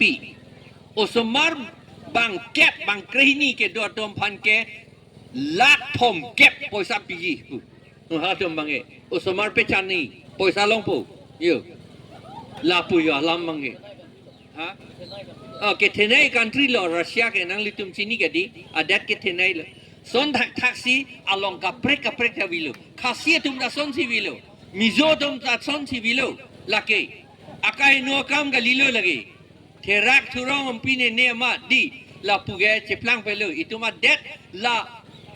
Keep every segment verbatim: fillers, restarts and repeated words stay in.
pi. Osomar bangkep bangkrehini kedo atum aphan ke lakh thomkep poisa piji. Pu. Halatum abang ke. Osomar pechanji. Poisa longpo. Yo. Lapu yo alam abang ke. Ha? Oh, kethenei country lo Russia ke, nanglitum chini ke dei. Adet kethenei lo. Son thakthaksi along kaprek kaprek ta avelo. Khasi atum ta sonsi avelo. Mizo atum ta sonsi avelo. Lake. Akai no kam kalilo lake. Therak thurong ampine ne amat dei. Lapu ke cheplang pelo. Itum adet la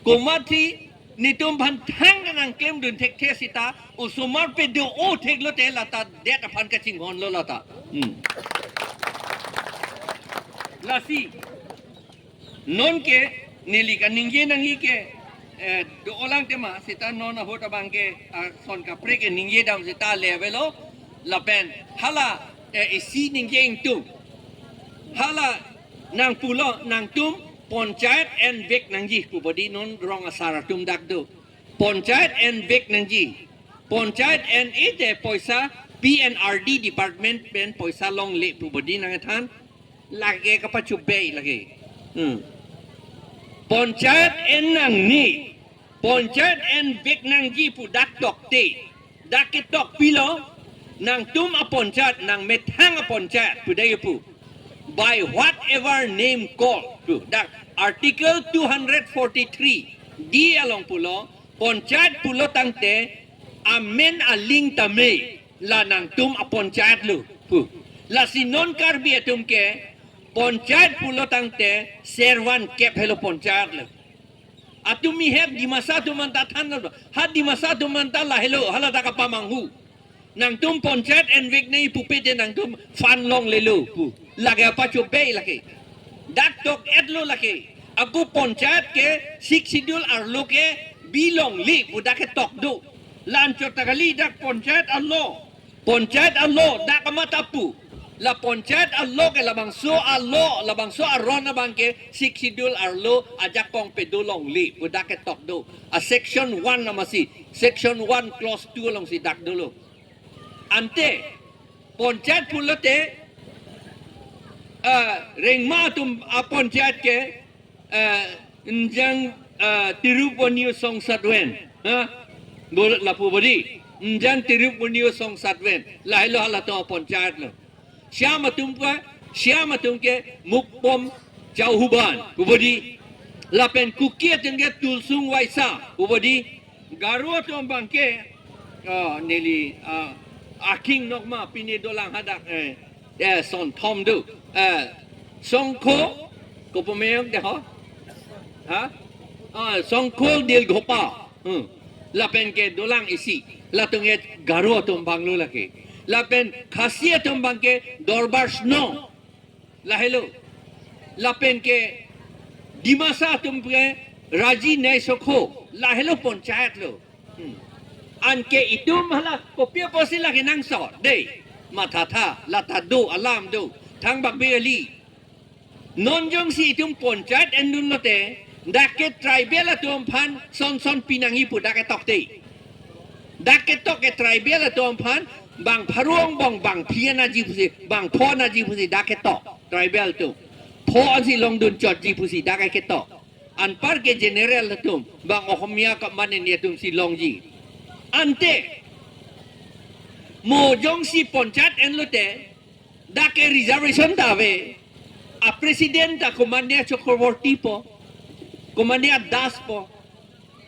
komatsi netum aphan thang nangklemdun thekthe seta osomar pedo-o theklote lata det aphan kachinghonlo lata. Hmm. Lasi non ke neli kaningje nangji ke, eh, do-olang tema seta non ahut abang ke, ah, son kaprek ke ningje dam seta le avelo lapen hala, eh, isi ningje ingtung. Hala nangpulo nangtum panchayat envek nangji pu bodi non rong asar atum dak do. Panchayat envek nangji. Panchayat en-e te poisa P N R D department pen poisa longle pu bodi nangthan. Lake kapachobei lake. Hmm. Panchayat en nangne. Panchayat envek nangji pu dak tokte. Dak ketok pilo, nangtum apanchayat, nangmethang apanchayat pu dak pu. By whatever name called. Pu dak Article two hundred forty-three D along pulo, panchayat pulo tangte amen aling tame la nangtum apanchayat lo. Pu. Lasi non Karbi atum ke panchayat pulo tangte servan kep helo panchayat lo. Atum mi hep Dimasa atum anta than lo. Ha Dimasa atum anta lahelo, hala ta kapamanghu. Nangtum panchayat envek nangji pupe te nangtum fund longlelo pu. Lake apachobei lake. Dak tok-etlo lake. Ako panchayat ke Sixth Schedule arlo ke bi longle pu dak ketok do. La-anchot ta kali dak panchayat a-law. Panchayat a-law dak amat apu. La panchayat a-law ke labangso a-law, labangso aron abang ke Sixth Schedule arlo ajakong pedo longle pu dak ketok do. A section one amatsi, section one clause two alongsi dak dolo. Ante panchayat pulote, ah, rengma atum apanchayat ke, ah, Njang, ah, Tiruponiyo Songsad ven. Ha? Bol-, lapu bodi. Njang Tiruponiyo Songsad ven. Lahelo halatum apanchayat lo. Shyam atum ke, Shyam atum ke Mukpom Chauhuban pu bodi. Lapen Kuki atum ke Tulsung Waisa pu bodi. Garo atum abang ke, oh, neli, ah, aking nokma pini dolang hadak, eh, eh, son thom do. Eh, Songkho, kopo meyong de ho? Ha? Ah, Songkho Dilgopa. Hmm. Lapen ke dolang isi. Latum ke Garo atum abang lo lake. Lapen Khasi atum abang ke Dorbar Shnong. Lahelo. Lapen ke Dimasa atum ke Raji Naisokho. Lahelo panchayat lo. Hmm. Anke itum hala kopi apotsi lake nangsot. Dei. Mathatha. Lata do. Alam do. Thangbak beli. Non jongsi itum panchayat endun lote, dak ke tribal atum aphan son son pinangji pu dak ketok te. Dak ketok ke tribal atum aphan bang pharong bong bang phian aji pusi, bang phon aji pusi dak ketok tribal atum. Pho ansi longdun chotji pusi dak ketok. Anpar ke general atum, bang Ohomia kaman ini atumsi longji. Ante, mo jongsi panchayat enlote, dak ke reservation ta ave. A president ta Komania Chakraborty po. Komania Das po.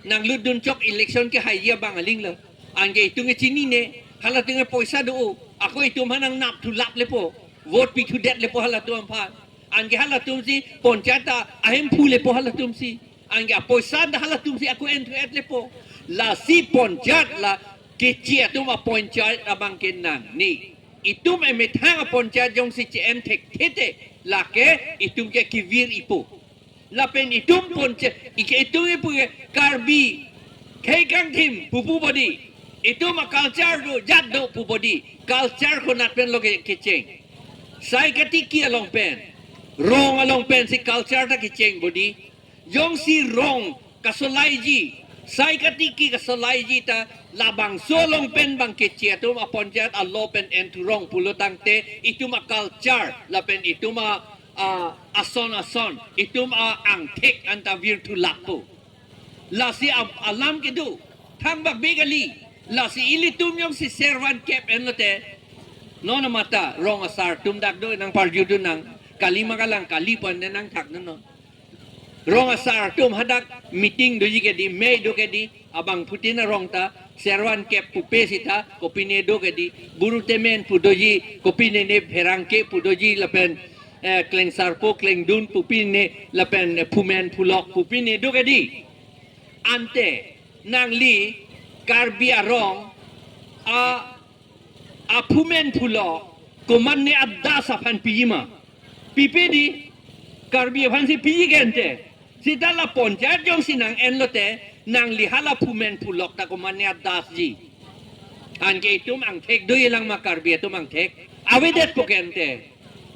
Nanglutdun chok election ke haiji abang aling lo. Anke itum ke chinine. Halatum ke poisa do. Ako itum aphan nangnap thu lap lepo. Vote pithu det lepo halatum aphan. Anke halatumsi panchayat ta ahemphu lepo halatumsi. Anke apoisa ta halatumsi ako enthu et lepo. Lasi panchayat la keche atum apanchayat abang ke nangne. Itum emethang apanchayat jongsi che-en thekthe te, lake itum ke kevirji pu. Lapen itum panchayat, ike itum ipu ke Karbi khei kangthim pupu bodi. Itum a-culture do, jat do pu bodi. Culture konat pen lo ke kecheng? Sai katiki along pen, rong along pensi culture ta kecheng bodi. Jongsi rong kasolaiji, Sai katiki kasalaiji ta labangso along pen bang keche atum a-panchayat alo pen en thurong pulo tangte itum a-culture lapen itum a, a, ason ason itum a-angthek anta virthu lakpo. Lasi am-, alam kedo thangbak be kali. Lasi ilitum jongsi servan kep enlote, non amata rong asar atum dak do nangparjudun nang, kali ma kalang kali pon de nangthakdun non. Rong asar atum hadak meeting doji kedi, mei do kedi, abangphutin arong ta servan kep pupe sita kopine do kedi, buru temen pu doji, kopine ne pherangke pu doji lapen, eh, klengsarpo klengdun pupine lapen, eh, phumen phulok pupine do kedi. Ante nangli Karbi arong a, aphumen phulok komatne a-das aphan piji ma? Pipe di, Karbi aphansi piji ke ante. Sita la panchayat jongsi nang enlote nangli hala phumen phulok ta komatne a-dasji? Anke itum angthek doji lang ma, Karbi atum angthek? Avedetpo ke ante.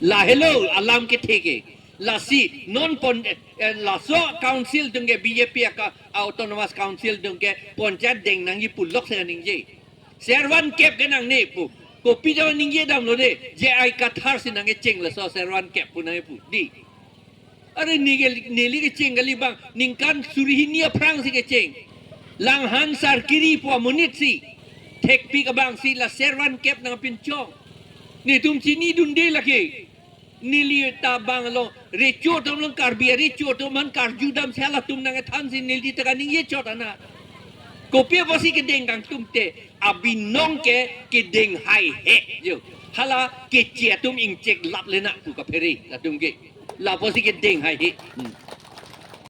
Lahelo alam kethe ke. Lasi non pon, eh, laso council atum ke, B J P aka autonomous council atum ke panchayat deng nangji pulok si ningje. Servan kep ke nangne pu. Kopi jama ningje damlo de. J I Kathar si nangkecheng laso servan kep pu nangpu di. Are neli, neli kecheng kali bang, ningkan suri hini aphrang si kecheng. Langhan Sarkiri pu amonit si thekpik abang si la servan kep nangpinchong. Netum chinidunde lake. Neli ta bang along recho atum along, Karbi arecho atum aphan karju dam si halatum nangkethan si neli ta kaningje chot anat. Kopi apotsi kedeng kangtung te, abinong ke kedeng haihe jo. Hala keche atum ingchek lap le na pu kaphere latum ke. Lapotsi kedeng haihe. Hmm.